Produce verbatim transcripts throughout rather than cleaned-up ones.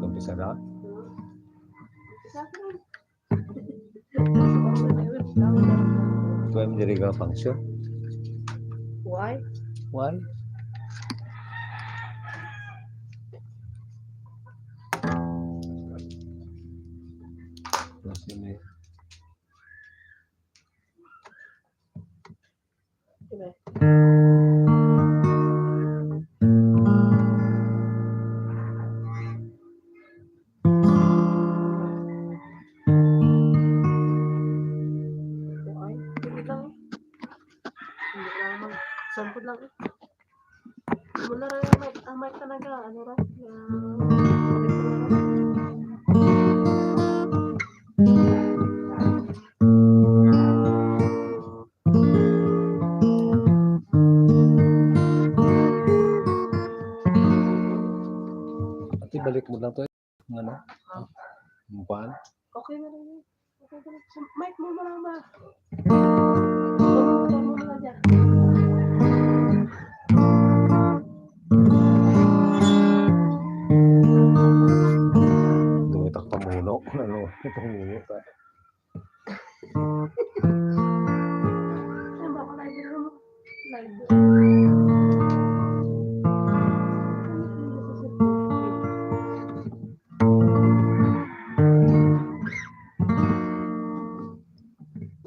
Umpisa na? Tuway mo diri nga function? Why? Why? Kasi may Diba? Ay, hindi lang. Hindi lang mag-, sampod lang eh. Wala ra yung mic, ang mic talaga, ano ra, yung Ate, balik mo lang to. Ang ano? Ang kuwan? Okay na rin yun. Okay na rin. Sa mic mo, mama. Ano mo na dyan? Dumitak pamuno. Ano? Pamuno ka.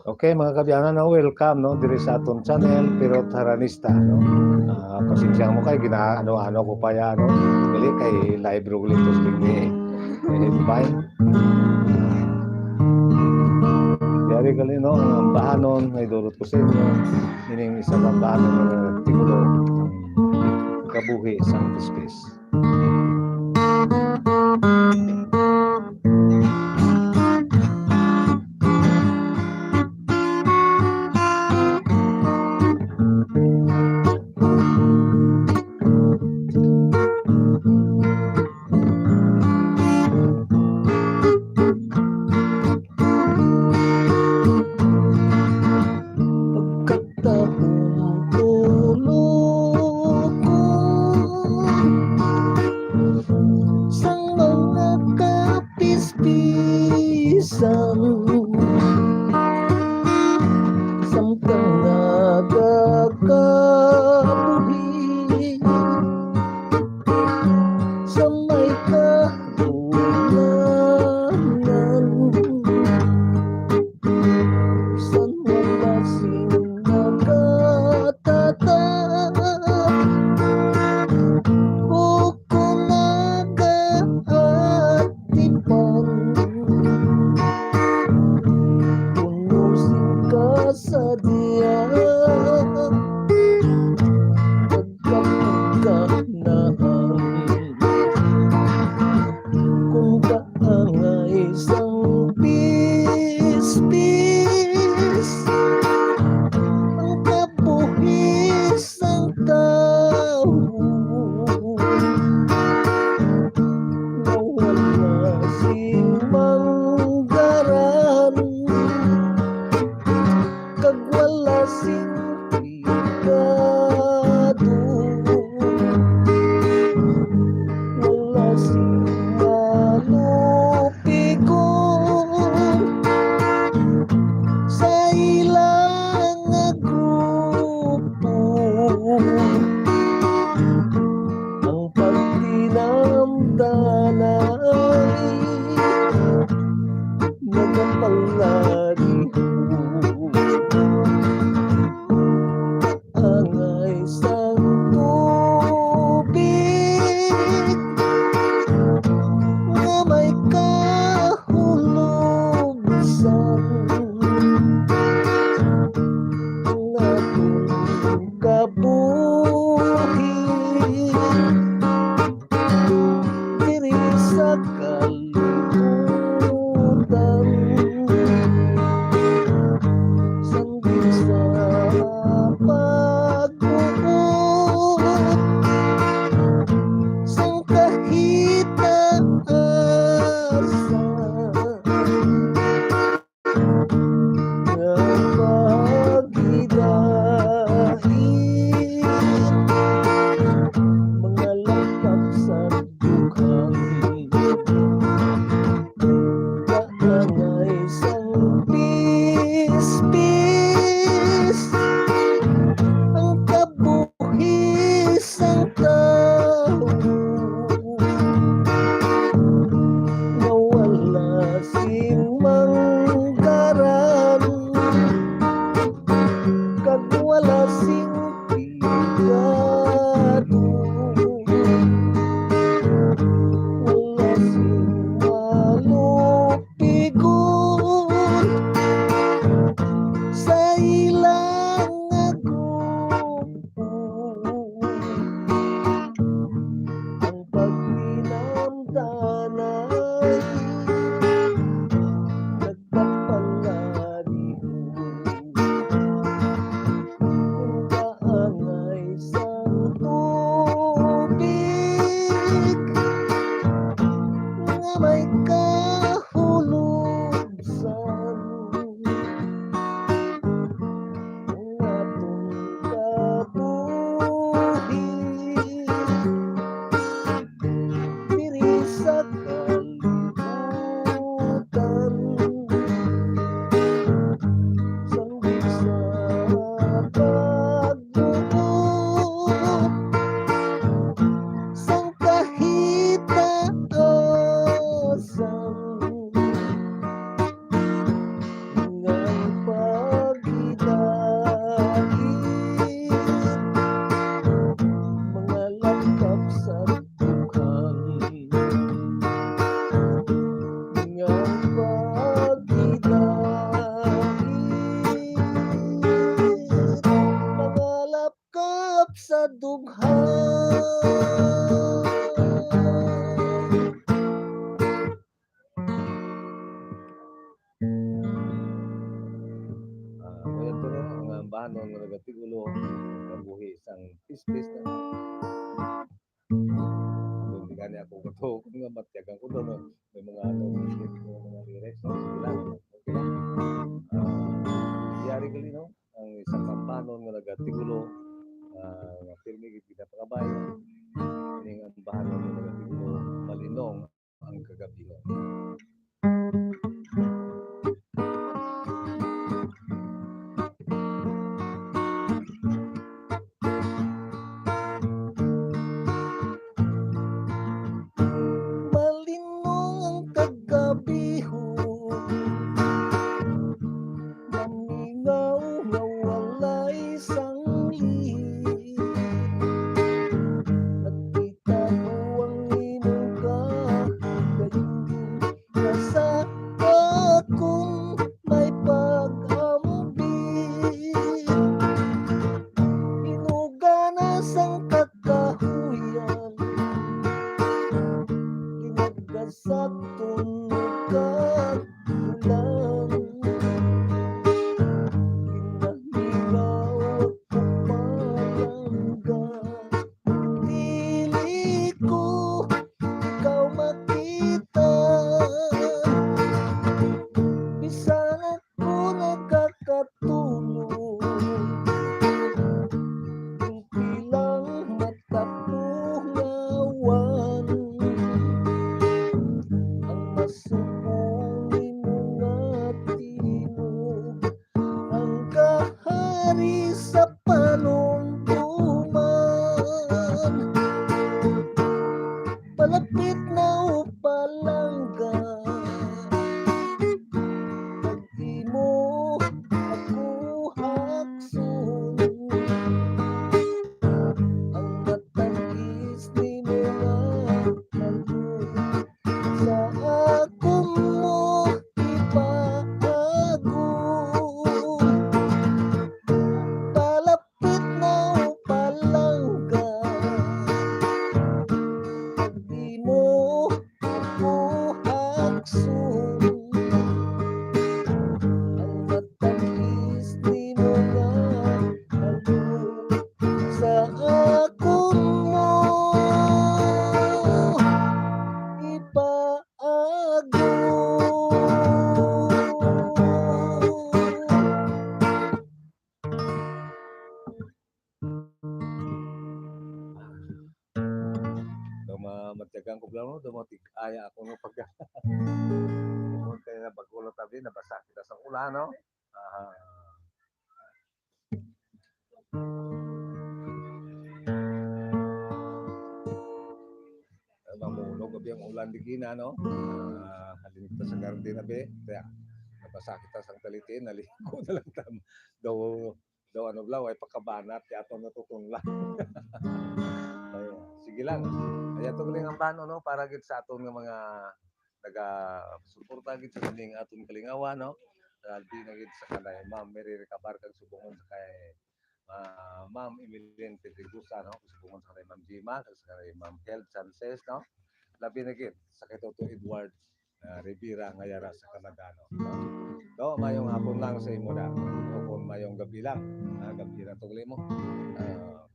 Okay, mga kaabyanan, no, welcome, no, diri sa aton channel, Pirot Haranista, no. Ah, pasensya mo kay ginaano-ano ko pa ya, no. Dili kay live ro gali to sa ni, ni Vine. Yari gali, no, ang ambahanon nga idulot ko sa inyo, ining isa ka ambahanon nga artikulo, ang kabuhi sang pispis. Pagkatahong tulokon sang mga kapispisan, samtang nagakabuhi sa may kabulangan. Bisan wala sing nagatatak, ukon nagaatipan, puno sing kasadya, nagkapagkahnaan. Kung kaangay sang pispis ang kabuhi sang tawo, nawala sing manggaran kag wala sing pagado. Wala sing malupigon sa ila nga grupo. Ang pagtinamdanay nagapalaliho. Angay sang tubig nga may kahulubsan, ang aton kabuhi diri sa kalibutan. Sang di sa pagbuo Kap sa dughan. Ah, kaya ito na ang ambahanon nga nagatigulo nga buhi sang pispis na. Kung di gani ako katuo, kung nga matyagan ko doon, may mga, ano, mga lyrics, no? Sige lang, okay lang. Ah, yari gali, no? Ang isang ambahanon nga nagatigulo, ah, nga pirmi gid ginapangabay, ning ambahanon nga nagatigulo, malinong ang kagabihon. Malinong ang kagabihon, mamingaw nga walay sanglit. Nagkita ko ang imong kahigayunan, nga sa akong may pag-ambit. Inugana sang kakahuyan, ginagasak tungod kag ulan. Ginahilaw ako palangga, dili ko ikaw makita. Bisan ako nagakatulog, ang pilang matapungawan, ang masubo nimo nga tingog, ang kahari sa panumduman. Palapit na, o palangga, pag-imo ako hakson. Ang matangis nimo nga kaloob sa akon mo ipaagom. Palapit na, o palangga, pag-imo ako hakson. Ang matangis nimo nga kaloob sa akon mo ipaagom. Daw ma-, matyagan ko lang, no? Daw matig-aya ako, no? Pag, kaya na bago lang tabi, nabasa kita sa ulan, no? Ah. Mamunog abi ang ulan di gina, no? Ah, halin kita sa garden abi. Kaya, nabasa kita sang talitin, naligo na lang tam. Daw, daw ano bala, way pagkabanat, kaya ato natutunlan. Ayun. Sige lang. Kaya ito galing ang bano, no? Para gid sa aton nga mga nagasuporta gid sa sining aton kalingawan, no? Labi na gid sa kanay Ma'am Mary Recabar kag subongon sa kay, ah, Ma'am Emeline Pedregosa, no? Subongon sa kanay Ma'am Gima, kag sa kanay Ma'am Held Sanchez, no? Labi na gid sa kay Toto Edward, ah, Rivera nga yara sa Canada, no? Do, mayong hapon lang sa imo na. O kung mayong gabi lang. Ah, gabi lang tong limo. Ah,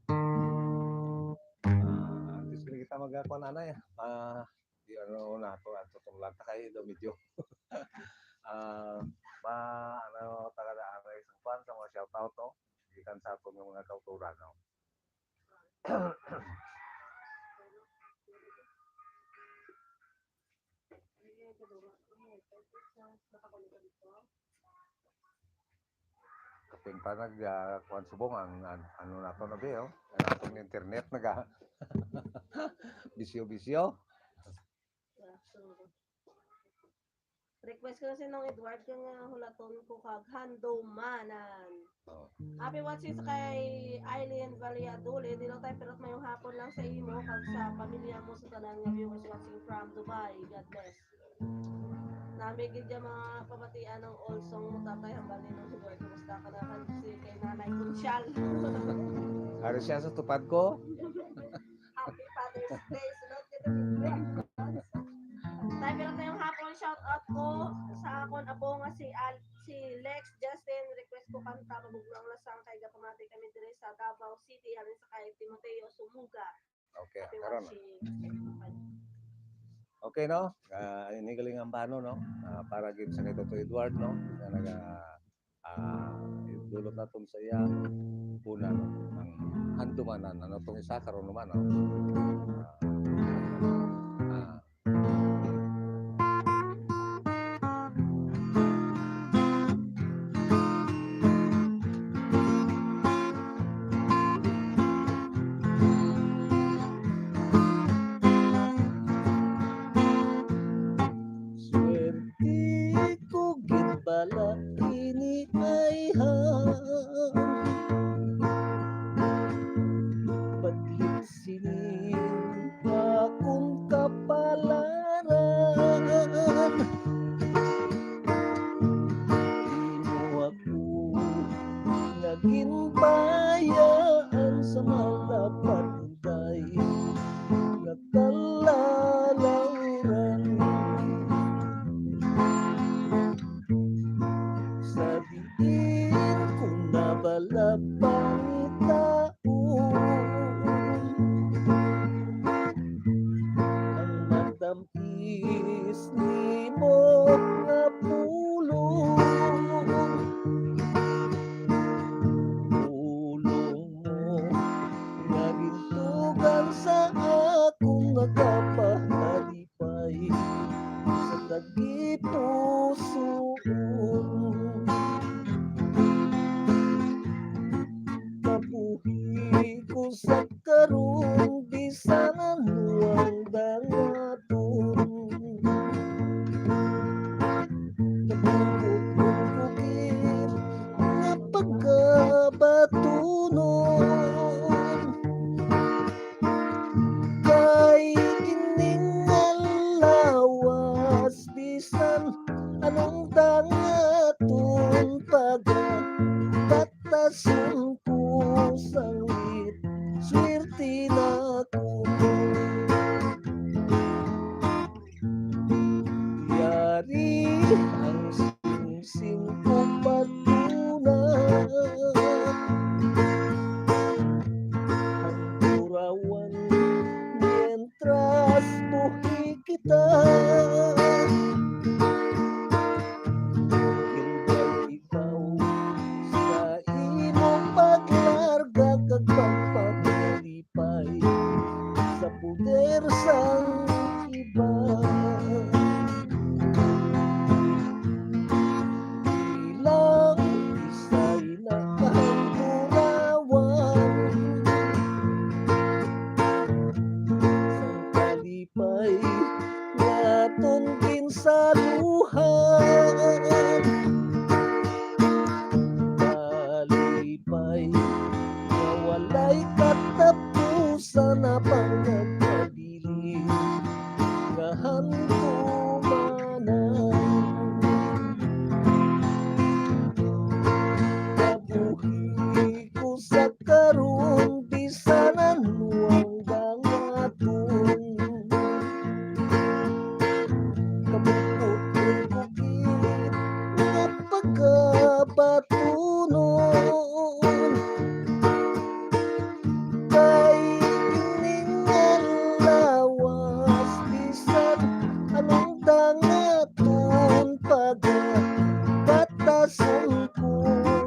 ah, at least pwede kita magkakuan, anay. Ah, di ano na to, ato tong lanta kay do medyo. Ah, ma, ano, taga na, ano, isang kwan sa mga shout out, no? Gikan sa aton nga mga kauturan, no? Kapin pa nag, ah, kuwan subong ang, an-, ano na to na, be, oh. Ang atong internet naga bisyo-bisyo. Request ko na si Nong Edward kung, ah, hulaton ko kag Handumanan. Oh. Happy watching sa kay Eileen Valladolid. Hello, Tay Pirot, mayong hapon lang sa imo kag sa pamilya mo, sa tanan nga viewers watching from Dubai. God bless. Nami gid ya mga pabatian ng Olsong mo, Tatay, hambal ni Nong Edward. Kumusta ka na kan si kay Nanay Conchal? Pareha sa tupad ko. Happy Father's Day. Sunod ka na. Tay, pero tayong hapon, shout out ko sa akon apo nga si Al-, si Lex Justin. Request ko kanta, Mabugnaw nga Sang, kay gapamati kami diri sa Davao City, halin sa kay Timoteo Sumuga. Okay, Happy karon. Watching. Okay, no? Ah, ini galing ang bano, no? Ah, para gid sa kay Toto Edward, no? Na naga, ah, idulot naton sa iya una, no? Ang handumanan, ano tong isa karon naman, no? Ah, ah, Swerte ko gid bala ini ayhan. Badlit sini akon kapalaran. Imo ako nga ginbayaan sa malapad day nga kalalawran. Sa diin ko na bala pangitaon ang matam-is nimo nga pulong. Pulong mo nga gintugan sa akong nagapahalipay sa tagipusoon. Kabuhi ko sa karon, bisan ano ang dangaton. Nabugot kong bukid nga pagkabatunon. Kay ining nga lawas, bisan anong dangaton, pagabatason ko sanglit, swerte na ko. Yari ang singsing ko patuna. Ang turawan, mientras buhi kita. Hinday ikaw sa imong paglarga kag pagpamali pay sa poder sang iba. Bilang isay na kahangturawan sang kalipay nga aton ginsaluhan. Kalipay nga walay katapusan, apang nagkabilin nga handumanan. Kabuhi ko sa karon, bisan ano ang dangaton. Kabubot-bot ko gid nga pagkabatunon. Kay ining nga lawas, bisan anong dangaton, pagabatason ko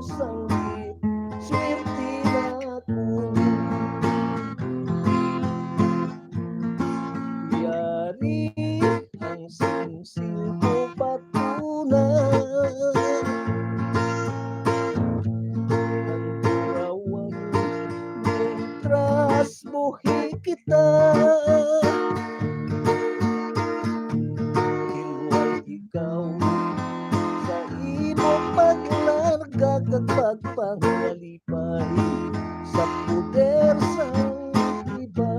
sanglit, swerte na ko. Yari ang singsing ko patuna. Ang turawan, mientras buhi kita. Hilway ikaw sa imong paglarga kag pagpangalipay sa poder sang iba.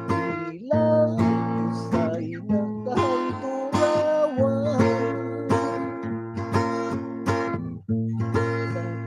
Bilang isay na kahangturawan sang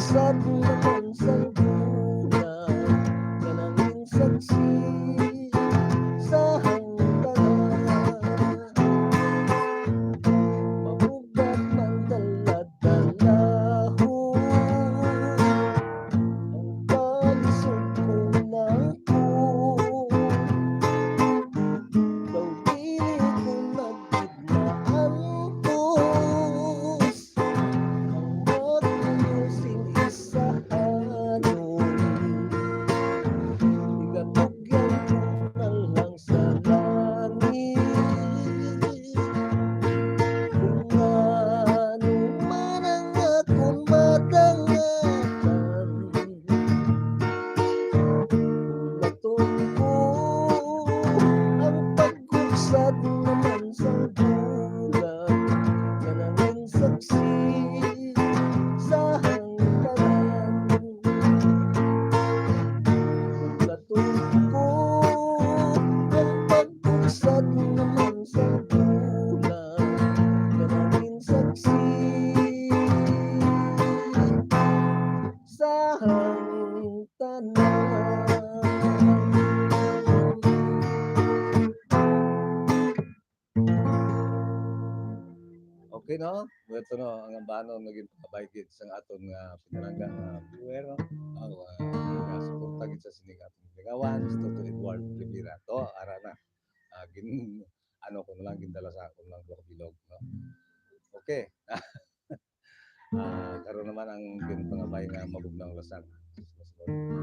Sad naman sang bulan nga nangin saksi sa hangtanan. Mabugat man dala-dalahon ang palisod ko nang kun daw dili ko nagmaantos. Ang pagpuyo sing isahanon, igatugyan ko na lang sa langit. Kung ano man ang akon madangatan, hulaton ko ang pag Kung sad naman sang bulan nga nangin saksi sa hangtanan. Hulaton ko ang pagbugsad naman sang bulan nga nangin saksi sa hangtanan. Okay, no? Ito, no, ang ambanon nga ginpakabay gid sang aton nga pinalangga nga viewer, no? Ang, ah, nga suporta gid sa sining aton ligawan, si Toto Edward Rivera. To, ara na. Ah, gin-, ano ko na lang, gindala sa akon lang duha ka bilog, no? Okay. Ah, karon naman ang ginpangabay nga mabugnaw nga lasang. Thank you.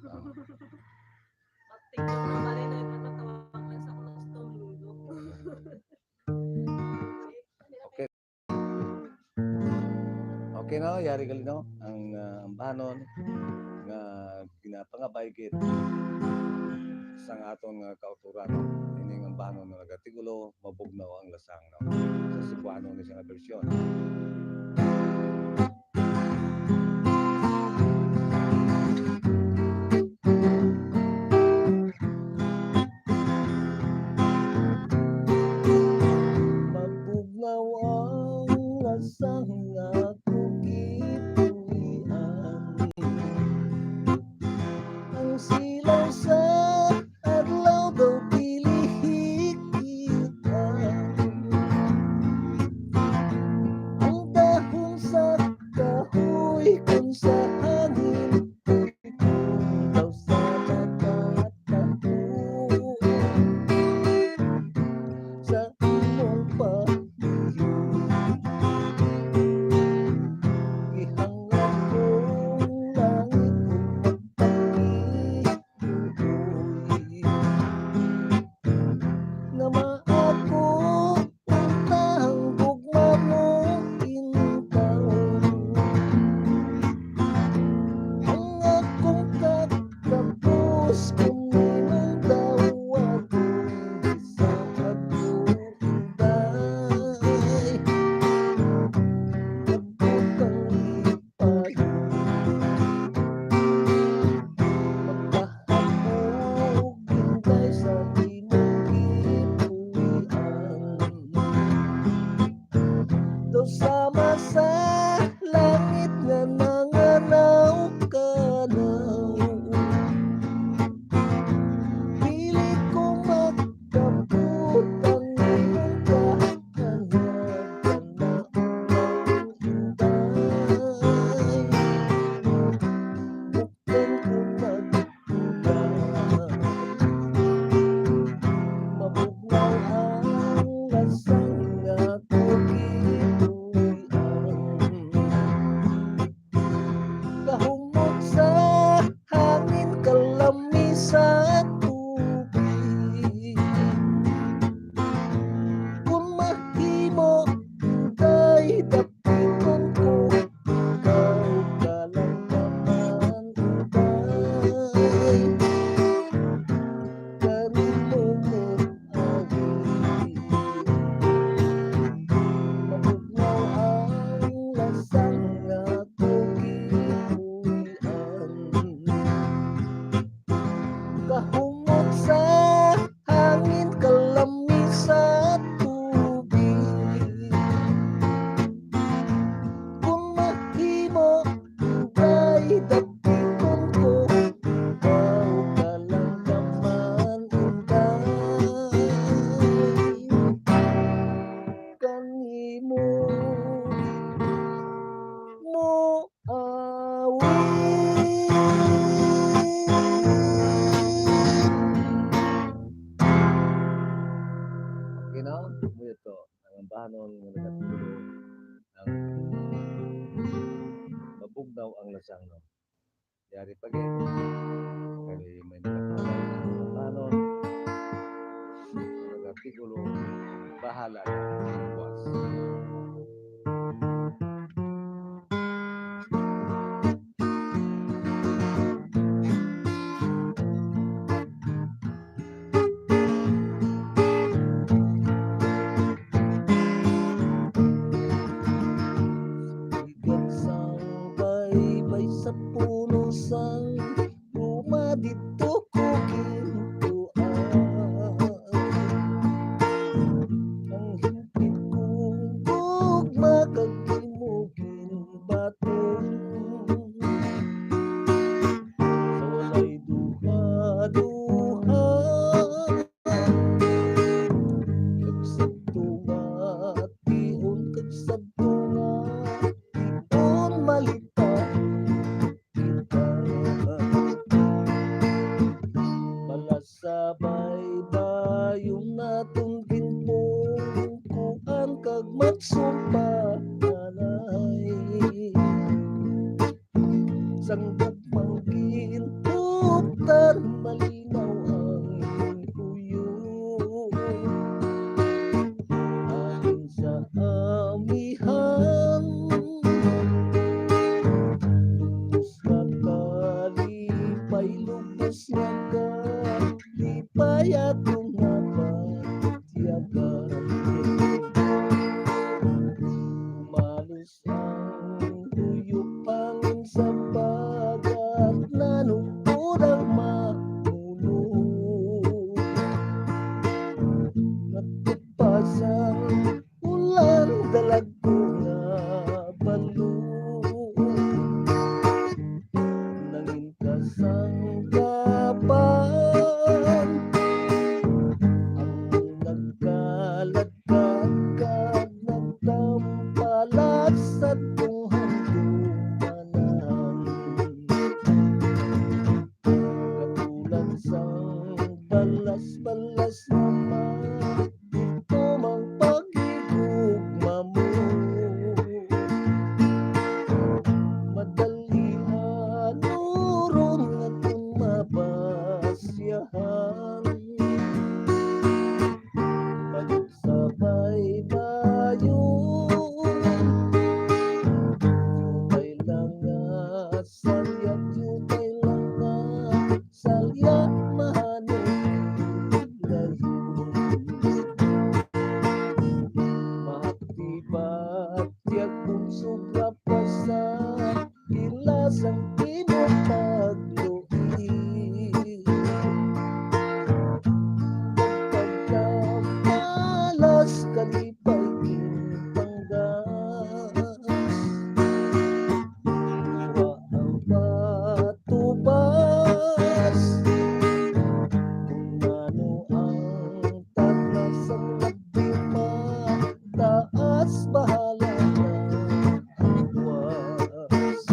Ah. Thank you, Mama Rina. Iba na tawag lang sa akong gusto, Lolo. Okay. Okay na, yari gali, no? Ang, ah, ambanon nga ginapangabay gid sang aton nga kautoran, no? Ining ambanon nga nagatigulo, Mabugnaw ang Lasang, no? Sa Cebuano ni siya nga bersyon. Mabugnaw ang lasang nga ako gipuy-an. Ang silaw sa adlaw daw dili hikit-an. Ang dahon sa kahoy kon sa hangin, ikaw sa nakatago sa imong pagluyo. Ihangad ko ang langit ug magpakigluoy. Nga maako unta ang gugma mo intawon. Ang akong katapos kung imong dawaton sa akong inday. Kabutang Magpahabog, hintay sa imong gipuy-an. Daw sama sa langit nga nanganaw-kanaw. Dili ko magkabot ang imong kahanap, kanaw, inday. Kung ko nagtulad, mabugnaw ang lasang nga ako gipuy-an. Kahumot sa hangin, kalami sa tubig. Kung mahimo, inday, dapiton ko. Ikaw ka lang naman, inday, kanimo mo awit. Mo ito, ang ambahanon nga nagatulo ang mabugnaw ang lasang, no? Yari pa gid. Kay may nagpatay sa ambahanon. Ang artikulo, bahala na ang buwas. Igap sang baybay sa puno sang luma didto ko gintuan. Ang himpit kong gugma kag imo ginbaton. Sa walay duha-duha, kag sadto nga tion, kag sadto nga tion, malita kita. Balas sa baybayon naton ginpungkuan kag magsumpahanay. Sang gugmang gintuptan, malinaw ang kuyo. Halin sa amihan, lubos nga kalipay, lubos nga kalipay, atong mabatyagan. Umalos ang huyop, hangin sa bagat, nanugod ang mamuno. Nagtupas ang ulan, dalagko nga balon. Nangin kasangkapan ang nagkalat kag nagtambalas sa atong handumanan. Katulad sang balas-balas naman, didto mang paghigugma mo. Madali hanuron nga kon mabasyahan. Balik sa baybayon. Diutay lang nga salya, diutay lang nga salya, mahanay layon. Mahapdi batyag, bunsog nga pasa, ila sang imo pagluis. Pagkamalas, kalipay gintanggas. Duha ang patubas. Kung ano ang tagna sang lagima, taas, bahala na ang buwas.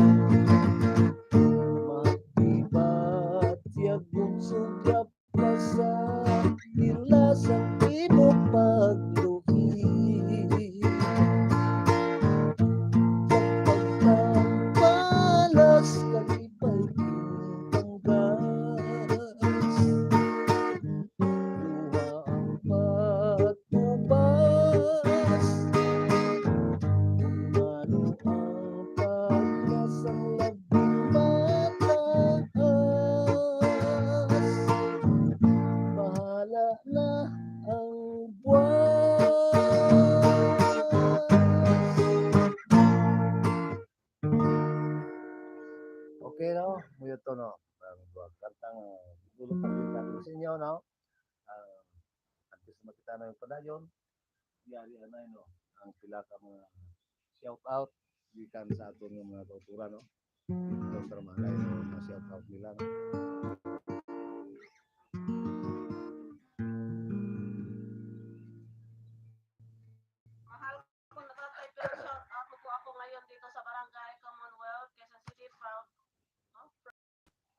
Magdibat, yagog, sugyap, pasa, ila sang imo pagluhi. Sa pagkapalas, kalipay gintanggas. Duha ang patubas. Kung ano ang pagkasang labing mataas, bahala na ang buwas. Okay, no? Muyo to, no? Ang buwag kantang, uh, dulo pa rin sa inyo, no? Ah, at least makita na yung padayon. Yari anay, no? Ang pila ka mga shout out gikan sa aton nga mga kauturan, no? Ito sa mga, mga shout out nila, no? Mahal ko na tatay, pero shout out ko ako ngayon dito sa Barangay Commonwealth, Quezon City, proud, no?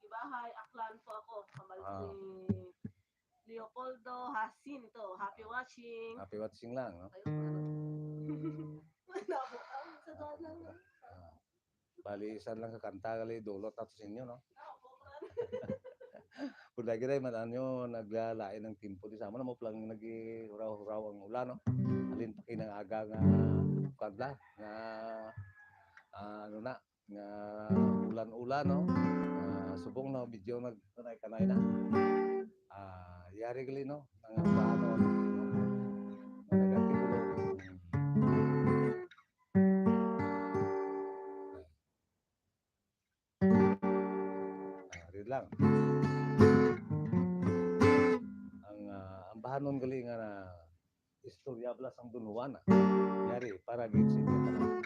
Ibahay, Aklan po ako, kamal-, ah, ni Leo Leopoldo Jacinto. Happy watching. Happy watching lang, no? Ayun, ano? Wala po. Ang sa daan lang. Ah, bali, isa lang ka kanta, gali, dulot nato sa inyo, no? Ah, opo, man. Kung lagi rin, man, ano, naglalain ang timpo. Di sa amo na mo palang nag-huraw-huraw ang ulan, no? Halin pa kinang aga nga, kwan la, nga, ah, ano na, nga ulan-ulan, no? Ah, subong na, medyo nag-, kanay-kanay na. Ah, yari gali, no? Ang paano, no? Ang nagatibulo. Ah, read lang. Ang, ah, ang bahanon gali nga na istorya bala sang Don Juan, ah. Yari, para gid sa inyo tanan.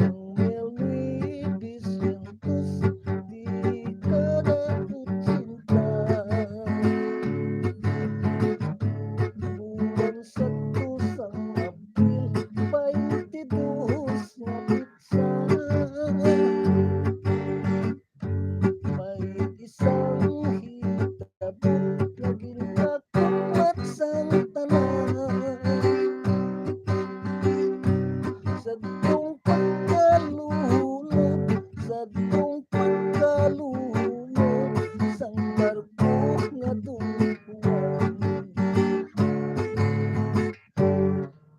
Sang mil nuebe sientos, dekada ochenta, buwan sadto sang Abril, baynte dos nga petsa, may isang hitabo nga ginpakumat sang tanan. Sadtong pagkalunod, sadtong pagkalunod sang barko nga Don Juan.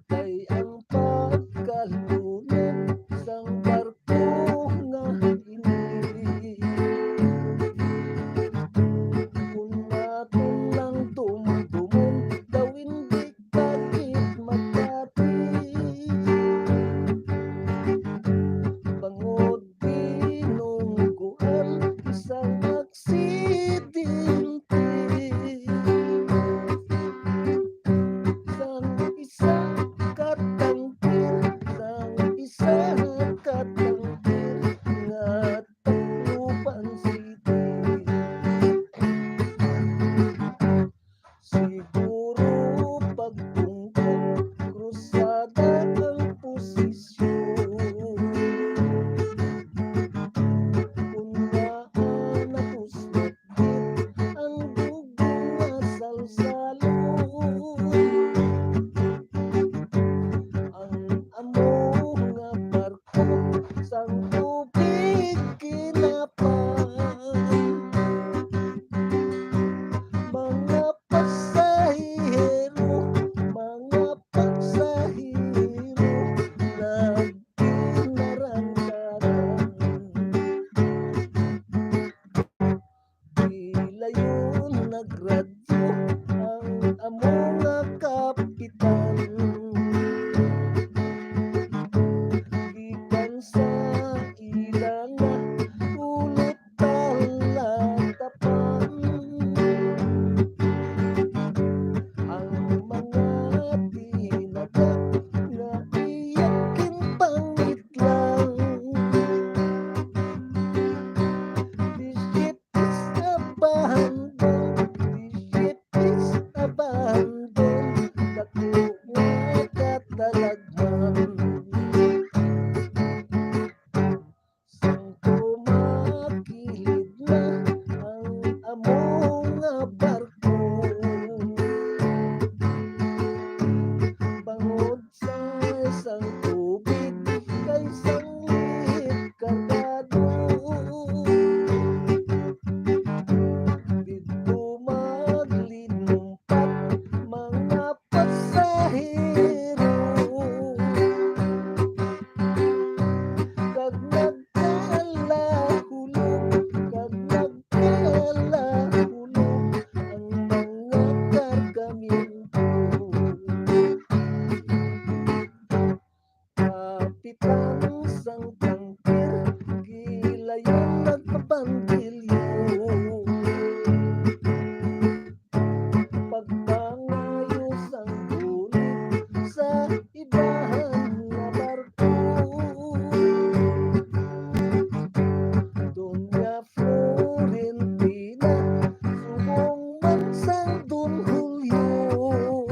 Kay ang pagkalunod sang barko nga ini, kon aton lang dumdumon, daw indi pa gid makati. Bangod binunggoan isang aksidente. Sang isa ka tangker, sang isa ka tangker nga Tacloban City. Siguro pagtungkod, krusada ang posisyon. Kon naa napuslit gid ang dugo nga salsalon, ang amo nga barko sang tubig kinapang. Mga pasahero, mga pasahero, nagkinarangkaran. Gilayon nagradyo ang amo nga kapitan. Gikan sa ila nga ulot talatapan, ang mga tinaga nga iya ginpangitlang. Disipulos abandon, disipulos abandon, dako nga katalagman. Sang tumakilid na ang amo nga barko, bangod sa sang tubig kay sanglit kargado. Didto maglinumpat mga pasahero, kag nagkalahulog, kag nagkalahulog ang mga kargamento. Kapitan sang tangker, gilayon nagpabandilyo. Pagpangayo sang bulig sa ibahan nga barko. Doña Florentina, subong man sang Don Julio.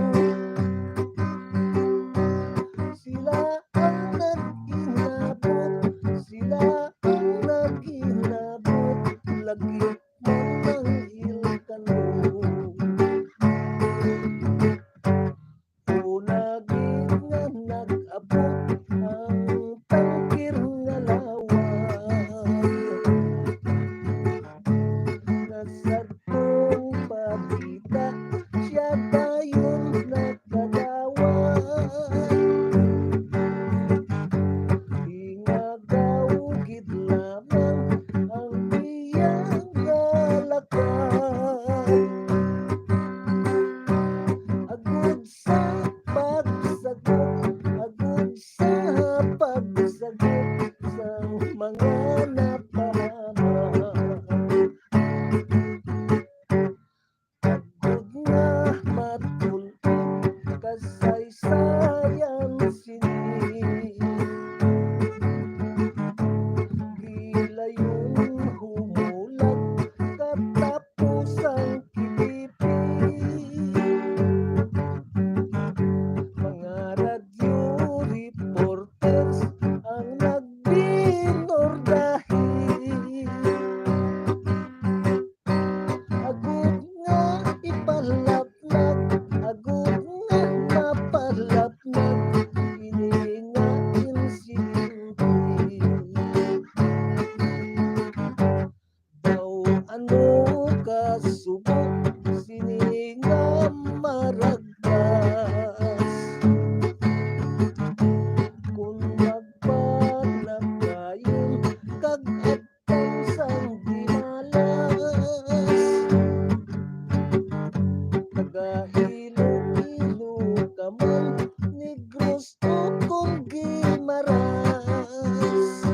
paras.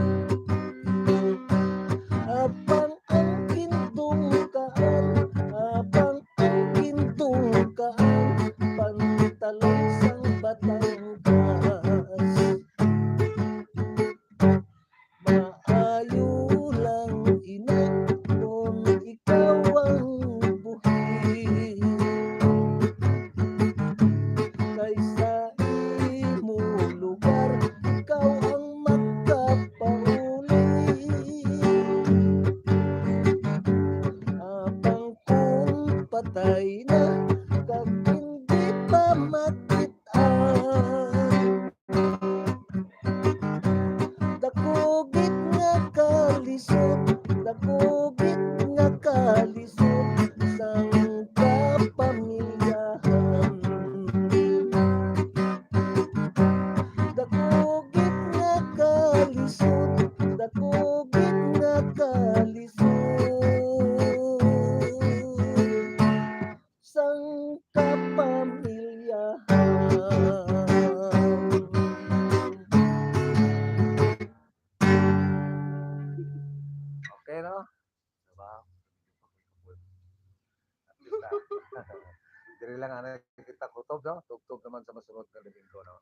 Abang ang gindungkaan, abang ang gindungkaan, pantalon sang Batangas. Maayo lang ina kung ikaw ang buhi. Kay sa imo lugar, ikaw ang makapauli. Abang kung patay na, kag hindi pa makit-an. Dako gid nga kalisod, dako gid nga kalisod sang kapamilyahan. Dako gid nga kalisod, dako gid nga kalisod sang kapamilyahan. Okay, no? Diba? Diri lang anay kita kutob, no? Tubtob naman sa masunod nga Domingo, no?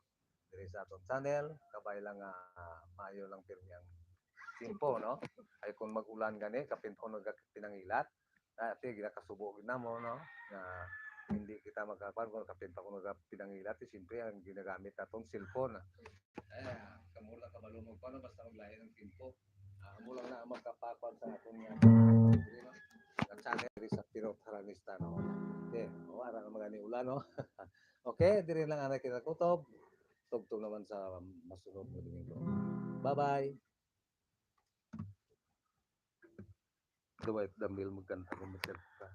Diri sa atong channel, kabay lang nga, ah, maayo lang pirmi ang tiyempo, no? Ay, kung mag-ulan gani, kapin ko nagpinangilat, ah, ati, ginakasubo gid namo, no? Nga hindi kita magkakuan kung kapin pa ko nagpinangilat, eh, siyempre, ang ginagamit naton cellphone. Ay, ah, kamo lang kabalo mo, paano basta maglain ang tiyempo? Ah, amo lang na ang magkapakuan sa aton nga, ang channel diri sa Pinoy Taranista, no? Okay, o, ara naman gani ulan, no? Okay, diri lang anay kita kutob. Tubtob naman sa masunod nga Domingo. Bye-bye. Duway damil magkanta kung magkanta.